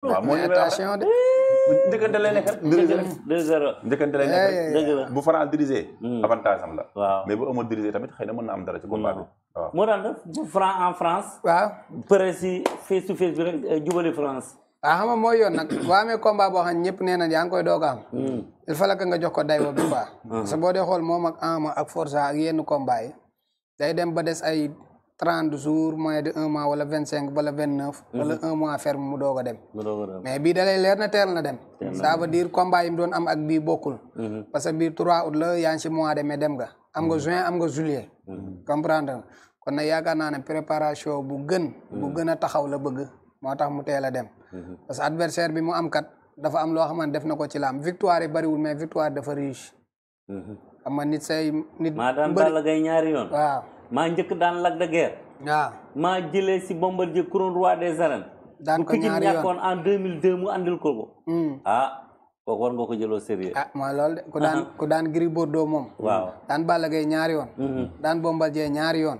waaw moo ñu attention de. njëkkante lay nekk rek. 2-0 njëkkante lay nekk rek. dëgg la bu Franc dirigé. avantage am la. waaw mais bu Eumeu dirigé tamit xëy na mën na am dara ci combat bi. waaw moo daan def bu Franc en France. waaw. pare si face to face bi rek jubali France. waaw xam nga mooy yoon nag boo amee combat boo xam ne ñëpp nee na yaa ngi koy doog a am. il faut que nga jox ko dayoo bi quoi. parce que boo dee xool moom ak Ama ak Forza ak yenn combat yi day dem ba des ay 30 jours moins de 1 mois wala 25 wala 29. wala 1 mois ferme mu doog a dem. mais bii da lay leer na teel na dem. ça veut dire combat yi mu doon am ak bii bokkul. parce que bii 3 août la yaa ngi si mois de mai dem nga. am nga juin am nga juillet. comprendre nga kon nag yaakaar naa ne préparation bu gën a taxaw la bëgg moo tax mu teel a dem. parce que adversaire bi mu am kat dafa am loo xamante def na ko ci laam victoire yi bariwul mais victoire dafa riche. xam nga nit say nit. maa daan Balla Gaye ñaari yoon. waaw maa njëkk daan Lac de Guiers. waaw maa jëlee si Bombardier couronne roi des arènes. daan ko ñaari yoon ñàkkoon en 2002 mu andil ko ko. kooku war nga ko jëloo sérieux. mooy loolu de ku daan Gris Bordeaux moom. waaw daan Balla Gaye ñaari yoon. daan Bombardier ñaari yoon.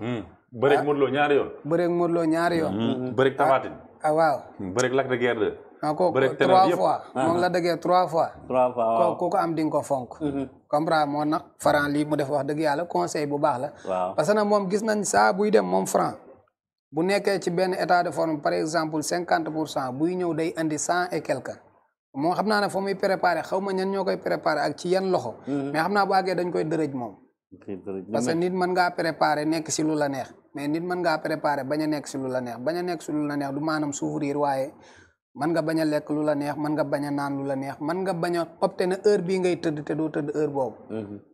bëreeg Modou Lo ñaari yoon. bëreeg Modou Lo ñaari yoon. bëreeg Tapha Tine. waaw. bëreeg Lac de Guiers 2. kooku 3 fois. moom la dëggee 3 fois. 3 fois waaw kooku am di nga ko fonk. comprendre moo nag Franc lii mu def wax dëgg yàlla conseil bu baax la. waaw parce que nag moom gis nañ saa buy dem moom Franc bu nekkee ci benn état de forme par exemple 50% buy ñëw day andi 100 et quelque. moo xam naa ne fa muy préparé xaw ma ñan ñoo koy préparé ak ci yan loxo. mais xam naa bu àggee dañ koy dërëj moom. parce que nit mën ngaa préparé nekk si lu la neex mais nit mën ngaa préparé bañ a nekk si lu la neex bañ a nekk si lu la neex du maanaam souffrir waaye mën nga bañ a lekk lu la neex mën nga bañ a naan lu la neex mën nga bañ a opté na heure bii ngay tëdd te doo tëdd heure boobu.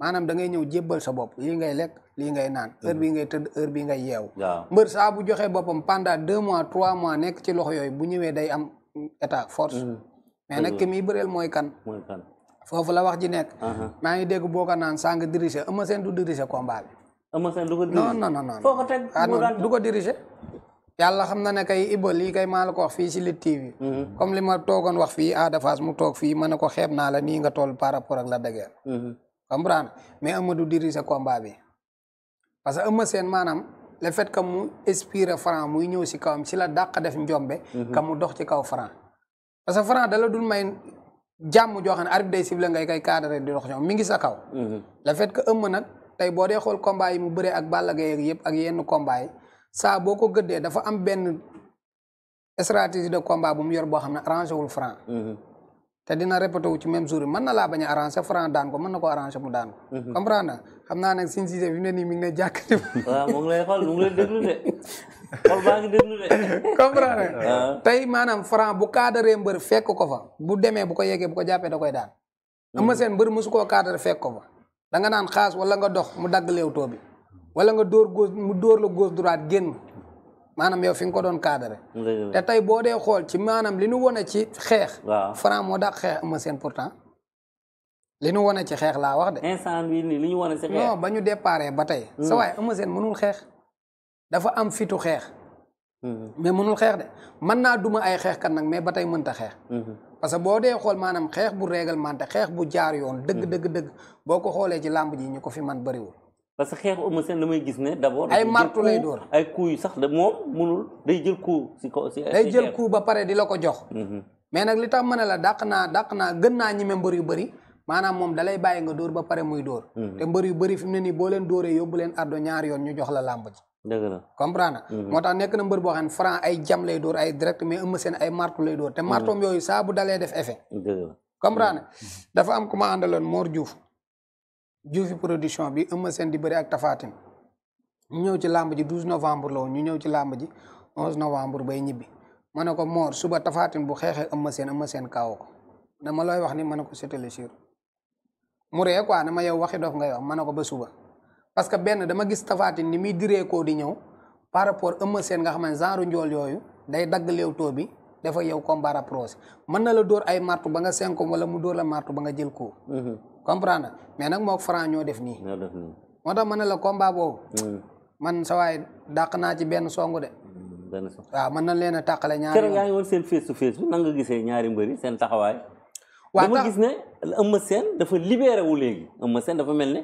maanaam da ngay ñëw jébbal sa bopp lii ngay lekk lii ngay naan heure bii ngay tëdd heure bii ngay yeewu. mbër saa bu joxee boppam pendant 2 mois 3 mois nekk ci loxo yooyu bu ñëwee day am état force. mais nag ki muy bëreel mooy kan. foofu la wax ji nekk. maa ngi dégg boo ko naan saa nga dirigé Eumeu Sène du dirigé combat bi. Eumeu Sène du ko dirigé non. foo ko teg du ko dirigé. yàlla xam na ne kay Iba lii kay maa la ko wax fii si Lutte TV. comme li ma toogoon wax fii Ada Fass mu toog fii ma ne ko xeeb naa la nii nga toll par rapport ak la dëgër. comprendre mais Eumeu du diriger combat bi. parce que Eumeu Sène maanaam le fait que mu inspiré Franc muy ñëw si kawam si la dàq def njombe. ka mu dox ci kaw Franc. parce que Franc dala dul may jàmm joo xam ne arbitre day siffler ngay kay cadré di dox ñoom mi ngi sa kaw. le fait que Eumeu nag tey boo dee xool combat yi mu bëree ak Balla Gaye yëpp ak yenn combat yi. saa boo ko gëddee dafa am benn stratégie de combat bu mu yor boo xam ne arrangé wul Franc. te dina répété wu ci même jour yi mën na laa bañ a arrangé Franc daan ko mën na ko arrangé mu daan ko. comprendre na xam naa nag Sine Cissé fi mu ne nii mi ngi ne jàkk. waaw mu ngi lay xool mu ngi lay déglu de xool baa ngi déglu de. comprendre tey maanaam Franc bu cadré mbër fekk ko fa bu demee bu ko yeggee bu ko jàppee da koy daan. Eumeu Sène mbër mosu koo cadré fekk ko fa da nga naan xaas wala nga dox mu dagg léewtoo bi. wala nga dóor gauche mu dóor la gauche droite génn maanaam yow fi nga ko doon cadré. te tey boo dee xool ci maanaam li nu wane ci xeex. waaw Franc moo dàq xeex Eumeu Sène pourtant. li nu wane ci xeex laa wax de. instant bii nii li ñu wane ci xeex. non ba ñu déparé ba tey. sa waay Eumeu Sène mënul xeex. dafa am fitu xeex. mais mënul xeex de mën naa duma ay xeexkat nag mais ba tey mënta xeex. parce que boo dee xool maanaam xeex bu réglementé xeex bu jaar yoon. dëgg boo ko xoolee ci làmb ji ñu ko fi man bëriwul. parce que xeexu Eumeu Sène damay gis ne d'abord. ay martu lay dóor ay coups yu sax de moom mënul day jël coup si ko si. day jël coup ba pare di la ko jox. mais nag li tax ma ne la dàq naa gën naa ñime mbër yu bëri maanaam moom dalay bàyyi nga dóor ba pare muy dóor. te mbër yu bëri fi mu ne nii boo leen dóoree yóbbu leen ardo ñaari yoon ñu jox la làmb ji. dëgg la comprendre moo tax nekk na mbër boo xam ne Franc ay jam lay dóor ay direct mais Eumeu Sène ay martu lay dóor te martoom yooyu saa bu dalee def effet. dëgg la comprendre dafa am ku ma àndaloon Mor Diouf Diouf production bi Eumeu Sène di bëri ak Tapha Tine ñu ñëw ci làmb ji 12 novembre la woon ñu ñëw ci làmb ji 11 novembre bay ñibbi ma ne ko Mor suba Tapha Tine bu xeexee Eumeu Sène kaawu ko dama looy wax ni ma ne ko c'était le sûr mu ree quoi ne ma yow waxi dof ngay wax ma ne ko ba suba parce que benn dama gis Tapha Tine ni muy diree koo di ñëw par rapport Eumeu Sène nga xam ne genre njool yooyu day dagg léewtoo bi dafa yow combat rapproché mën na la dóor ay martu ba nga senko wala mu dóor la martu ba nga jël ko comprendre mais nag moo Franc ñoo def nii moo tax mën na la combat boobu man sa waay dàq naa ci benn songu de waaw mën na leen a tàqale ñaari keroog yaa ngi woon seen face to face bi nan nga gisee ñaari mbëri seen taxawaay dama gis ne Eumeu Sène dafa libéré wu léegi Eumeu Sène dafa mel ne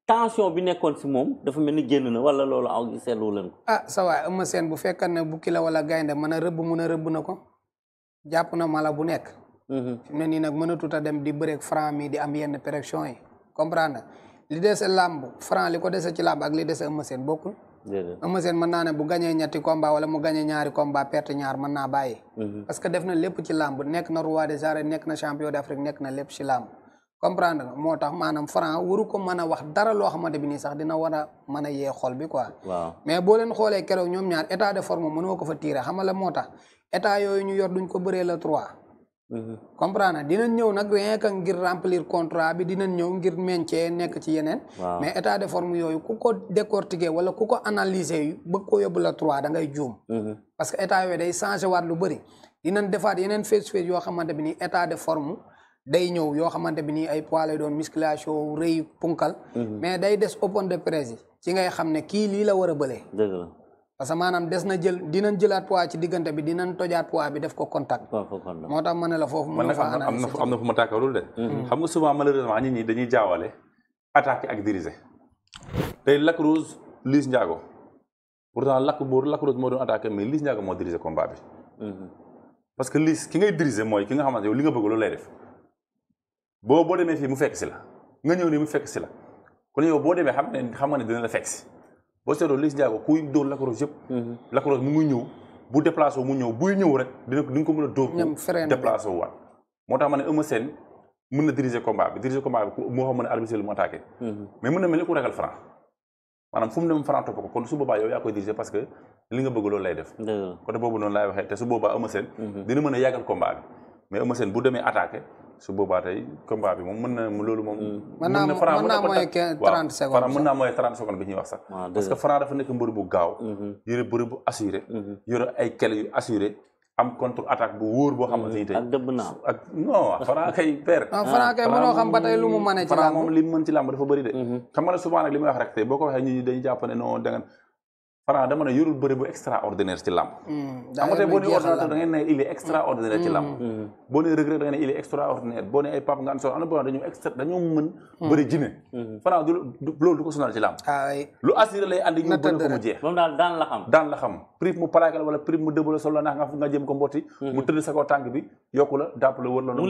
tension bi nekkoon si moom dafa mel ni génn na wala loolu aw gi seetlu leen ko sa waay Eumeu Sène bu fekkee ne bukki la wala gaynde mën a rëbb na ko jàpp na mala bu nekk. fi mu ne nii nag mënatut a dem di bëreeg Franc mi di am yenn pression yi comprendre li dese làmb Franc li ko dese ci làmb ak li dese Eumeu Sène bokkul. Eumeu Sène mën naa ne bu gañee ñetti combat wala mu gañee ñaari combat perte ñaar mën naa bàyyi. parce que def na lépp ci làmb nekk na roi des arènes nekk na champion d'Afrique nekk na lépp ci làmb. comprendre nga moo tax maanaam Franc waru ko mën a wax dara loo xamante bi nii sax dina war a mën a yee xol bi quoi. waaw mais boo leen xoolee keroog ñoom ñaar état de forme mënoo ko fa tirer xam nga la moo tax état yooyu ñu yor duñ ko bëree le 3. comprendre dinañ ñëw nag rien que ngir remplir contrat bi dinañ ñëw ngir maintien nekk ci yeneen. mais état de forme yooyu ku ko décortiquer wala ku ko analyser yu bëgg ko yóbbu le 3 da ngay juum. parce que état yooyu day changé waat lu bëri dinañ defaat yeneen face yoo xamante bi nii état de forme. day ñëw yoo xamante bi nii ay poids lay doon musculation rëy punkal. mais day des open de presse yi ci ngay xam ne kii lii la war a bëlee. dëgg la parce que maanaam des na dinañ jëlaat poids ci diggante bi dinañ tojaat poids bi def ko contact. moo tax ma ne la foofu. mën na fa analyser am na fu ma tàkkalul de. xam nga souvent malheureusement nit ñi dañuy jaawale attaquer ak diriger. tey Lac Rose Liss Ndiago pourtant Lac Rose moo doon attaquer mais Liss Ndiago moo diriger combat bi. parce que Liss ki ngay diriger mooy ki nga xamante yow li nga bëgg loolu lay def. boo demee fii mu fekk si la nga ñëw nii mu fekk si la kon yow boo demee xam nga ne dina la fekk si boo seetloo Liss Ndiago kuy dóor Lac Rose yëpp. Lac Rose mu ngi ñëw bu déplacé wu mu ñëw buy ñëw rek di nga ko mën a dóor. déplacé wu waat moo tax ma ne Eumeu Sène mën na diriger combat bi moo xam ne arbitre mu attaqué. mais mën na mel ni ku ragal Franc maanaam fu mu dem Franc topp ko kon su boobaa yow yaa koy diriger parce que li nga bëgg loolu lay def. côté boobu noonu laay waxee te su boobaa Eumeu Sène dina mën a yàggal combat bi mais Eumeu Sène bu demee attaqué. su boobaa tey combat bi moom mën na loolu moom. mën naa mooy 30 secondes Franc mën naa mooy 30 secondes bi ñuy wax sax. parce que Franc dafa nekk mbër bu gaaw. yore bëri bu assuré. yore ay kel yu assuré am contre attaque bu wóor boo xamante ni tey. ak dëbb naa ak non Franc kay père. Franc kay mënoo xam ba tey lu mu mën ci làmb. Franc moom li mu mën ci làmb dafa bëri de. xam nga ne souvent nag li may wax rek tey boo ko waxee nit ñi dañuy jàpp ne non da nga Franc dama ne yorul bëri bu extraordinaire ci làmb. xam nga tey boo nee ordinateur da ngay ne il est extraordinaire ci làmb. boo nee Reug Reug da ngay ne il est extraordinaire boo nee ay Pape Ngane Sow am na boo dañoo mën bëri jinne Franc loolu du ko sonal ci làmb. lu assuré lay andi ñu bëri ko mu jeex. moom daal daan la xam prix mu plaqué la wala prix mu dëbb la sol la ndax nga jëm ko mbotti. mu tëdd sa kaw tànk bi yokku la dàpp la wër la. mu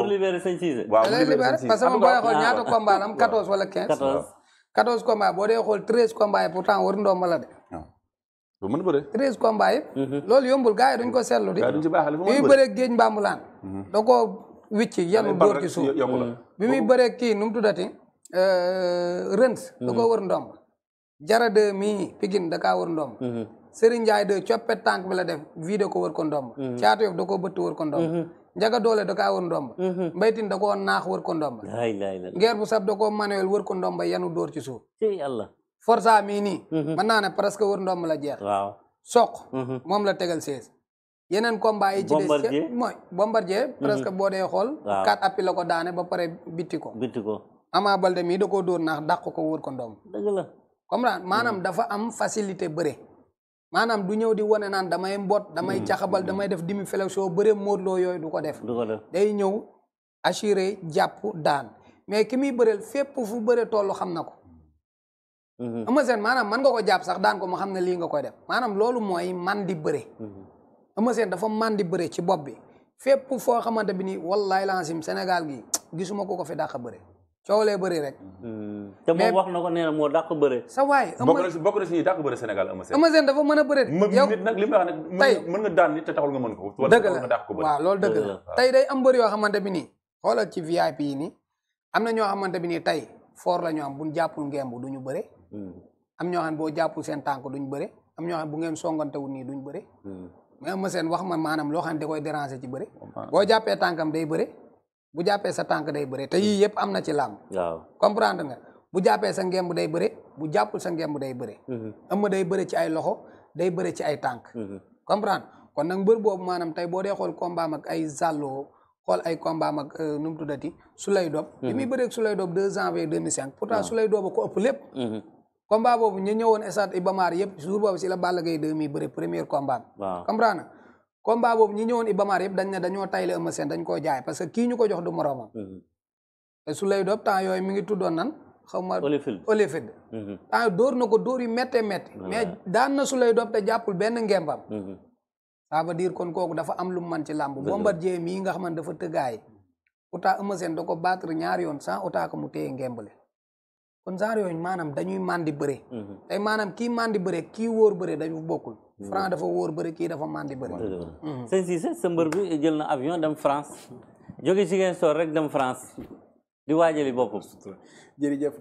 libéré sëñ Cissé. waaw mu libéré sëñ Cissé parce que booy xool ñaata combat am 14 wala 15. 14 combat boo dee xool 13 combat yi pourtant wër ndomba la de. waaw mën bëre 13 combat yëpp. loolu yombul gars yi duñ ko seetlu di. duñ ci baaxale bi muy bëree géej mbambulaan. da koo wicci yanu dóor ci suuf. bi muy bëree kii nu mu tuddati. Rëns. da koo wër ndomba. Jara de mii Pikine da kaa wër ndomba. Serigne Ndiaye de coppet tànk bi la def vidéo ko wër ko ndomba. Caatu Yoff da koo bëtt wër ko ndomba. Njaga Doole da kaa wër ndomba. Mbaytin da koo naax wër ko ndomba. Ngeer bu sab da koo manuel wër ko ndomba yanu dóor ci suuf. Forza mii nii. mën naa ne presque wër ndomb la jeex. waaw soq. moom la tegal 16. yeneen combat yi ci des mooy Bombardier presque boo dee xool. 4 appuis la ko daane ba pare bitti ko. Ama Baldé mii da koo dóor naax dàq ko wër ko ndomb. dëgg la comprendre maanaam dafa am facilité bëre. maanaam du ñëw di wane naan damay mbot damay caxabal damay def demi flexion bëre móodloo yooyu du ko def. day ñëw assuré jàpp daan mais ki muy bëreel fépp fu bëre tollu xam na ko. Eumeu Sène maanaam man nga ko jàpp sax daan ko mu xam ne lii nga koy def maanaam loolu mooy man di bëre. Eumeu Sène dafa man di bëre ci bopp bi fépp foo xamante bi ni wallaay lancim Sénégal gi gisuma ko fi dàq bëre coow lee bëri rek. te moom wax na ko nee na moo dàq bëre. sa waay bokk na si ñuy dàq bëre Sénégal Eumeu Sène. Eumeu Sène dafa mën a bëre. yow nit nag li mu wax nag mën nga daan nit te taxul nga mën ko. dëgg la waaw loolu dëgg la tey day am bëri yoo xamante bi nii xoolal ci VIP yi nii am na ñoo xamante bi nii tey fort la ñu am buñ jàppul ngemb duñu bëre. am ñoo xam ne boo jàppul seen tànk duñ bëre am ñoo xam ne bu ngeen songantewul nii duñ bëre. mais Eumeu Sène wax ma maanaam loo xam ne da koy déranger ci bëre. boo jàppee tànkam day bëre bu jàppee sa tànk day bëre te yii yëpp am na ci làmb. waaw comprendre nga bu jàppee sa ngemb day bëre bu jàppul sa ngemb day bëre. Eumeu day bëre ci ay loxo day bëre ci ay tànk. comprendre kon nag mbër boobu maanaam tey boo dee xool combat ak ay Zallo xool ay combat ak nu mu tuddati Souley Dob. bi muy bëreeg Souley Dob 2 janvier 2005. pourtant Souley Dob ko ëpp lépp. combat boobu ñu ñëwoon stade Iba Mar yëpp jour boobu si la Balla Gaye 2 mi bëre premier combat. waaw comprendre combat boobu ñi ñëwoon Iba Mar yëpp dañ ne dañoo tayle Eumeu Sène dañ koo jaay parce que kii ñu ko jox du moromam. te Souley Dob temps yooyu mi ngi tuddoon nan xaw ma. Holyfield temps dóor na ko dóor yu méttee métti. mais daan na Souley Dob te jàppul benn ngembam. ça veut dire kon kooku dafa am lu mu man ci làmb. Bombardier mii nga xamante dafa tëggaay. Autant Eumeu Sène da ko battre ñaari yoon sans autant que mu téye ngembale. kon genre yooyu maanaam dañuy mandi bëre. tey maanaam kii mandi bëre kii wóor bëre dañu bokkul. Franc dafa wóor bëre kii dafa mandi bëre. sëñ Cissé sa mbër bi jël na avion dem France jóge Ziguinchor rek dem France di waajali boppam. jërëjëf.